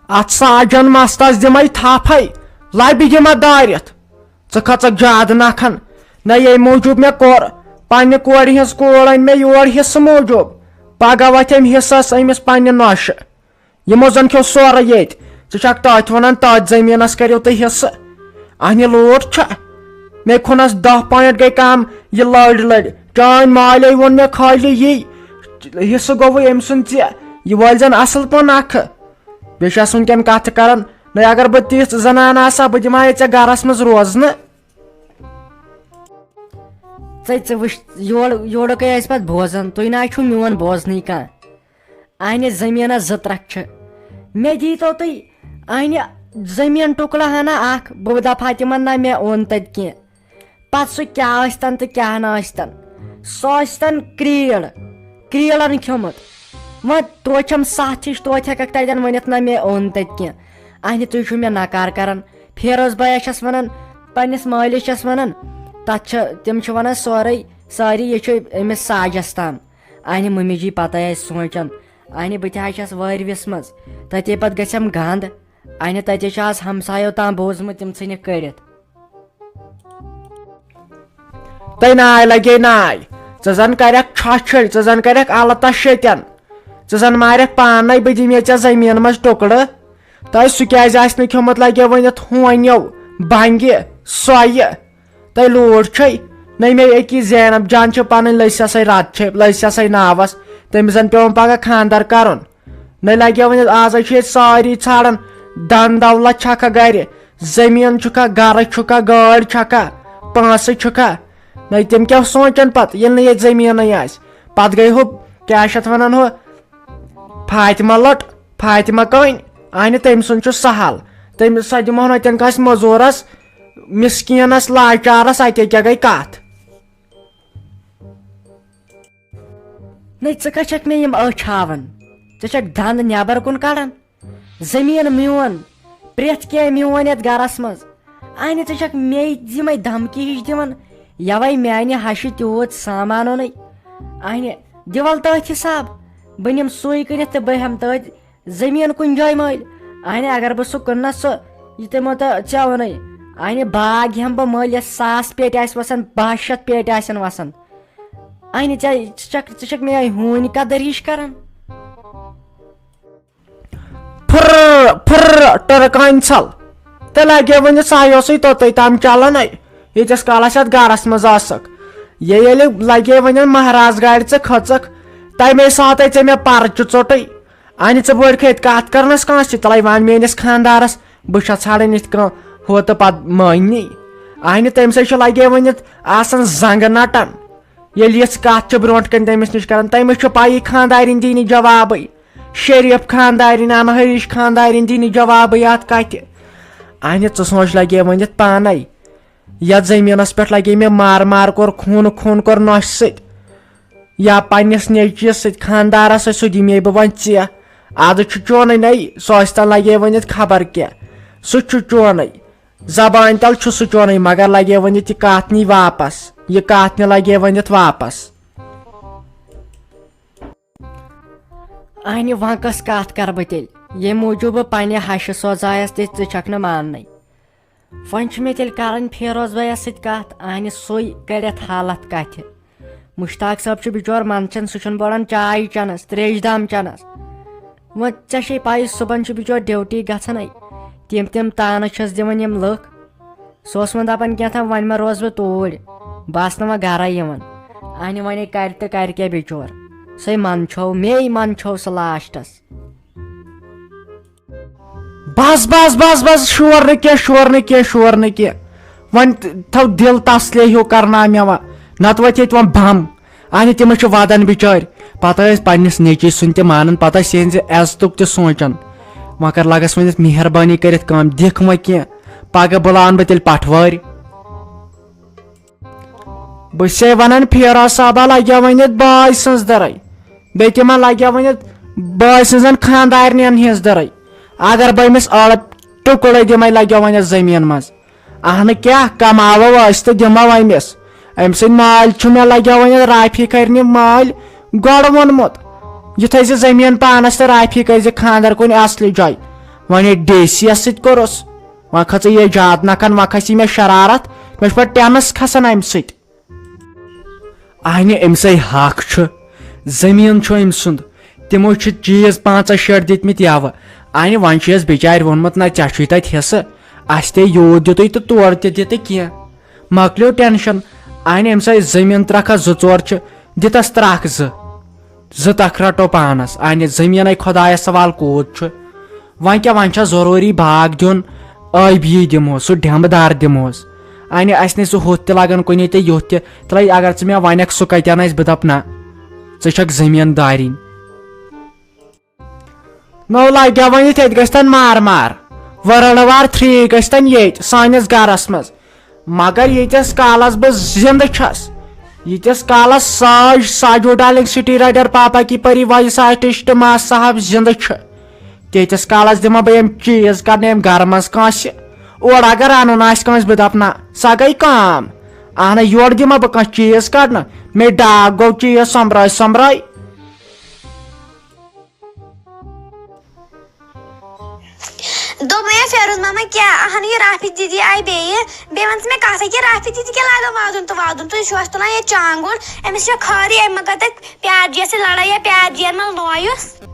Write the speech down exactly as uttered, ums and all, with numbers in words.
اتھ ساجن مستس دِمے تھپھے، لبہِ دِمہ دٲرِتھ۔ ژٕ کھژکھ زیادٕ نکھن۔ نہ، ییٚمہِ موٗجوٗب مےٚ کوٚر، پننہِ کورِ ہٕنٛز کوٗر أنۍ مےٚ یور حصہٕ موٗجوٗب۔ پگاہ وتھِ أمۍ حصس أمِس پننہِ نۄشہِ۔ یِمو زن کھیوٚو سورُے ییٚتہِ۔ ژٕ چھکھ تٔتھۍ ونان، تٔتھۍ زٔمیٖنس کٔرِو تُہۍ حصہٕ۔ اہنہِ لوٗٹھ چھا؟ مےٚ کھوٚنس دَہ point گٔے کم، یہِ لٔڑۍ لٔڑۍ۔ چٲنۍ مالے ووٚن مےٚ خٲلی یی حصہٕ گوٚوُے أمۍ سُنٛد ژےٚ۔ یہِ وٲلۍ زن اصل پٲٹھۍ نکھٕ۔ بیٚیہِ چھَس وٕنکٮ۪ن کتھٕ کران۔ نَے اگر بہٕ تِژھ زنان آسہٕ ہا، بہٕ دِمہٕ ہا یہِ ژےٚ گرس منٛز روزنہٕ۔ ژے، ژٕ وٕچھ، یورٕ، یورُکے ٲسۍ پتہٕ بوزان، تُہۍ نہ حظ چھِو میون بوزنٕے کانٛہہ۔ اہنہِ زٔمیٖنس زٕ ترکھ چھِ۔ مےٚ دیٖتو تُہۍ اہنہِ زٔمیٖن ٹُکڑٕ ہنا اکھ، بہٕ دپہٕ ہا تِمن نہ مےٚ اوٚن تتہِ کینٛہہ۔ پتہٕ سُہ کیٛاہ ٲسۍتن تہٕ کیٛاہ نہٕ ٲسۍتن، سُہ ٲسۍتن کریٖل، کریٖلن کھیوٚمُت۔ وۄنۍ توتہِ چھَم ستھ ہِش، توتہِ ہٮ۪ککھ تتٮ۪ن ؤنِتھ نہ مےٚ اوٚن تتہِ کینٛہہ۔ اہنہِ تُہۍ چھِو مےٚ نکار کران۔ فیروز بھیا چھَس ونان، پننِس مٲلِس چھَس ونان، تتھ چھِ، تِم چھِ ونان سورُے، سٲری یہِ چھُ أمِس ساجس تام۔ اہنہِ مٔمی جی پتہ آسہِ سونٛچان، اہنہِ بہٕ تہِ حظ چھَس وٲرۍوِس منٛز، تتے پتہٕ گژھٮ۪م گنٛد۔ اہنہِ تتے چھُ آز ہمسایو تام بوٗزمُت، تِم ژھٕنِکھ کٔڑِتھ۔ تۄہہِ ناے لگے ناے، ژٕ زن کرکھ چھۄچھٕلۍ، ژٕ زن کرکھ الہٕ تش ییٚتٮ۪ن، ژٕ زن مارکھ پانے، بہٕ دِمے ژےٚ زٔمیٖن منٛز ٹُکڑٕ۔ تۄہہِ سُہ کیازِ آسہِ نہٕ کھیوٚمُت لگے ؤنِتھ ہونیو، بنگہِ، سۄیہِ۔ تۄہہِ لوٗٹھ چھے؟ نہ مے أکی زینب جان چھِ پنٕنۍ لٔسۍ سَے رَد چھے، لٔسۍ سَے ناوَس، تٔمِس زَن پیوٚوُم پگاہ خانٛدر کَرُن۔ نہ لگہِ وۄنۍ آز چھِ ییٚتہِ سٲری ژھانٛڈان، دَن دولت چھکھا گرِ، زٔمیٖن چھُکھا، گرٕ چھُکھا، گٲڑۍ چھکھا، پونٛسہٕ چھُکھا۔ نہ تِم کیٛاہ سونٛچن پتہٕ ییٚلہِ نہٕ ییٚتہِ زٔمیٖنٕے آسہِ؟ پتہٕ گٔے ہُہ کیٛاہ چھِ اَتھ وَنان ہُہ فاطمہ لٔٹ، فاطمہ کٔنۍ، اہنہِ تٔمۍ سُنٛد چھُ سہل، تٔمِس سۄ دِمہون اَتٮ۪ن کٲنٛسہِ مٔزوٗرس، مسکینس، لاچارس اتے کیٛاہ گٔے کتھ؟ نٔے ژٕ کتھ چھکھ مےٚ یِم أچھ ہاوان؟ ژٕ چھکھ دند نٮ۪بر کُن کڑان؟ زٔمیٖن میون، پرٛٮ۪تھ کینٛہہ میون یتھ گرس منٛز۔ اہنہِ ژٕ چھکھ مے یِمے دھمکی ہِش دِوان، یوے میانہِ ہشہِ تیوٗت سامان اوٚنُے۔ اہنہِ دِ ول تٔتھۍ حساب، بہٕ نِمہٕ سُے کٕنِتھ تہٕ بہٕ ہٮ۪مہٕ تٔتھۍ زٔمیٖن کُنہِ جایہِ مٔلۍ۔ اہنہِ اگر بہٕ سُہ کٕننس سُہ، یہِ تِمو تہٕ ژےٚ ووٚنُے۔ اہنہِ باغ ہٮ۪مہٕ بہٕ مٔلۍ، یَتھ ساس پیٹہِ آسہِ وسان، باہ شیٚتھ پیٹہِ آسن وسان۔ اہنہِ ژےٚ، ژٕ چھکھ، ژٕ چھکھ مےٚ ہوٗنۍ قدر ہِش کران۔ پھر، پھر، ٹرکان ژھل۔ تہٕ لگے وۄنۍ سایوسٕے توٚتُے تام چلان۔ ییٖتِس کالس یتھ گرس منٛز آسکھ۔ یہِ ییٚلہِ لگے وۄنۍ مہراز گاڑِ ژٕ کھٔژٕکھ، تمے ساتہٕ ژےٚ مےٚ پرچہِ ژوٚٹُے۔ اہنہِ ژٕ بٔڑ کھٔتۍ کتھ کرنس کٲنٛسہِ تہِ، تلے ون میٲنِس خاندارس، بہٕ چھس ژھانڈان یِتھ کٔنۍ ہُہ تہٕ پتہٕ مٲنی۔ اہنہِ تٔمۍ سۭتۍ چھُ لگے ؤنِتھ آسان زنگہٕ نٹن۔ ییٚلہِ یِژھ کتھ چھِ برونٛٹھ کنہِ تٔمِس نِش کران، تٔمِس چھُ پَیی خاندارِنۍ دی نہٕ جوابٕے۔ شریف خاندارِنۍ، انہٲرِش خاندارِنۍ دی نہٕ جوابٕے اتھ کتھِ۔ اہنہِ ژٕ سونٛچ لگے ؤنِتھ پانے۔ یتھ زٔمیٖنس پٮ۪ٹھ لگے مےٚ مار مار کوٚر، خوٗنہٕ خوٗن کوٚر نۄشہِ سۭتۍ۔ یا پننِس نیٚچوِس سۭتۍ، خانٛدارس سۭتۍ، سُہ دِمے بہٕ وۄنۍ ژےٚ۔ ادٕ چھُ چونٕے نے، سُہ ٲسۍ تن لگے ؤنِتھ خبر کیٛاہ۔ سُہ چھُ چونٕے۔ زبانہِ تل چھُ سُہ چونٕے، مگر لگے ؤنِتھ یہِ کتھ نی واپس۔ یہِ کتھ نہِ لگے ؤنِتھ واپس۔ اہنہِ وۄنۍ کۄس کتھ کرٕ بہٕ تیٚلہِ؟ ییٚمہِ موٗجوٗب بہٕ پننہِ ہشہِ سوزایس تہِ ژٕ چھکھ نہٕ ماننٕے۔ وۄنۍ چھُ مےٚ تیٚلہِ کرٕنۍ فیروز بھیَس سۭتۍ کتھ، اہنہِ سُے کڑٮ۪تھ حالت کتھِ۔ مشتاق صٲب چھُ بچور منٛدچھان، سُہ چھُنہٕ بوڑان چاے چٮ۪نس، تریش دام چٮ۪نس۔ وۄنۍ ژےٚ چھے پَیی، صُبحن چھُ بچور ڈیوٹی گژھان، تِم تِم تانہٕ چھِس دِوان یِم لُکھ۔ سُہ اوس وۄنۍ دپان کینٛہہ تام، وۄنۍ ما روزٕ بہٕ توٗرۍ، بہٕ آسہٕ نہٕ وۄنۍ گرے یِوان۔ اہنہِ وۄنۍ کرِ تہٕ کرِ کیٛاہ بچور؟ سُے منٛدچھو، مے منٛدچھو سُہ لاسٹس۔ بس، بس، بس، بس، شور نہٕ کینٛہہ، شور نہٕ کینٛہہ، شور نہٕ کینٛہہ۔ وۄنۍ تھاو دِل تسلے ہیوٗ کرناو مےٚ وۄنۍ، نتہٕ وۄتھِ ییٚتہِ وۄنۍ بم۔ اہنہِ تِم چھِ ودان بچٲرۍ۔ پتہٕ ٲسۍ پننِس نیٚچوۍ سُنٛد تہِ مانان، پتہٕ ٲسۍ یِہنٛزِ عزتُک تہِ سونٛچان۔ وۄنۍ کر لگس وۄنۍ مہربٲنی کٔرِتھ کٲم، دِکھ وۄنۍ کینٛہہ، پگاہ بُلاون بہٕ تیٚلہِ پٹھوٲرۍ۔ بہٕ چھسے ونان فیروز صٲبا لگیو وۄنۍ یتھ بٲے سٕنٛز دٕرے، بیٚیہِ تہِ ما لگیو وۄنۍ یتھ بٲے سٕنٛزن خانٛدارنٮ۪ن ہٕنٛز دٕرے۔ اگر بہٕ أمِس أڑ ٹُکڑے دِمے لگیو وۄنۍ یتھ زٔمیٖن منٛز۔ اہنہٕ کیٛاہ کماوو أسۍ تہٕ دِمو أمِس۔ أمۍ سٕنٛدۍ مٲلۍ چھُ مےٚ لگیو وۄنۍ یتھ رافی کرنہِ مٲلۍ گۄڈٕ ووٚنمُت، یہِ تھٲیزِ زٔمیٖن پانس تہٕ رافی کٔرزِ خانٛدر کُنہِ اصلہِ جایہِ۔ وۄنۍ ڈی سی یس سۭتۍ کوٚرُس، وۄنۍ کھژٕے یہِ زیادٕ نکھن، وۄنۍ کھسی مےٚ شرارت، مےٚ چھُ پتہٕ ٹینس کھسان امہِ سۭتۍ۔ اہنہِ، أمِس ہے حق چھُ، زٔمیٖن چھُ أمۍ سُنٛد، تِمو چھِ چیٖز پانٛژاہ شیٹھ دِتمٕتۍ یَوٕ۔ اہنہِ، وۄنۍ چھُ یَس بِچارِ ووٚنمُت، نہ، ژےٚ چھُے تَتہِ حصہٕ، اَسہِ تہِ ہے یوٗت دیُتُے تہٕ تورٕ تہِ دِ تہٕ کینٛہہ۔ مۄکلیو ٹینشن۔ اہنہِ، أمِس ہے زٔمیٖن ترٛکھا زٕ ژور چھِ، دِتس ترٛکھ زٕ۔ زٕ تکھ رٹو پانس، اہنہِ زٔمیٖنے خۄدایس سوال کوٗت چھُ۔ وۄنۍ کیٛاہ، وۄنۍ چھا ضروٗری باغ دیُن؟ ٲبی دِمہوس، سُہ ڈٮ۪مبہٕ دار دِمہوس۔ اہنہِ، اسہِ نے سُہ ہُتھ تہِ لگان کُنی تہٕ یُتھ تہِ۔ تلے، اگر ژٕ مےٚ ونکھ سُہ کتٮ۪ن آسہِ، بہٕ دپ نہ، ژٕ چھکھ زٔمیٖن دارِنۍ۔ نو لگیا وۄنۍ ییٚتہِ، ییٚتہِ گژھِ تن مار مار۔ ورلڈ وار تھری گژھِ تن ییٚتہِ سٲنِس گرس منٛز۔ مگر ییٖتِس کالس بہٕ زِندٕ چھَس، ییٖتِس کالس ساج ساجو ڈارلنگ سٹی رائڈر پاپا کی پری وائس آرٹسٹ ما صاحب زِندٕ چھُ، تیٖتِس کالس دِمہٕ بہٕ یِم چیٖز کڑنہٕ یِم گرٕ منٛز کٲنٛسہِ۔ اورٕ اگر اَنُن آسہِ کٲنٛسہِ، بہٕ دَپہٕ نہ، سۄ گٔے کٲم۔ اہنہ، یورٕ دِمہٕ بہٕ کانٛہہ چیٖز کڑنہٕ، مےٚ ڈاکھ گوٚو چیٖز سۄمبرٲے سۄمبرٲے۔ دوٚپمَے فیروز ماما، کیٛاہ اہن یہِ رافی دیدی آیہِ بیٚیہِ؟ بیٚیہِ وَن ژٕ مےٚ کَتھ اَکھ، یہِ رافی دیدی کیٛاہ لاگان وادُن تہٕ وادُن؟ تُہۍ چھِو اَسہِ تُلان ییٚتہِ چانٛگُن، أمِس چھےٚ خٲرٕے، أمۍ مہ کَرِ تَتہِ پیار جِیَس سۭتۍ لڑٲے یا پیار جِیَن منٛز لویُس۔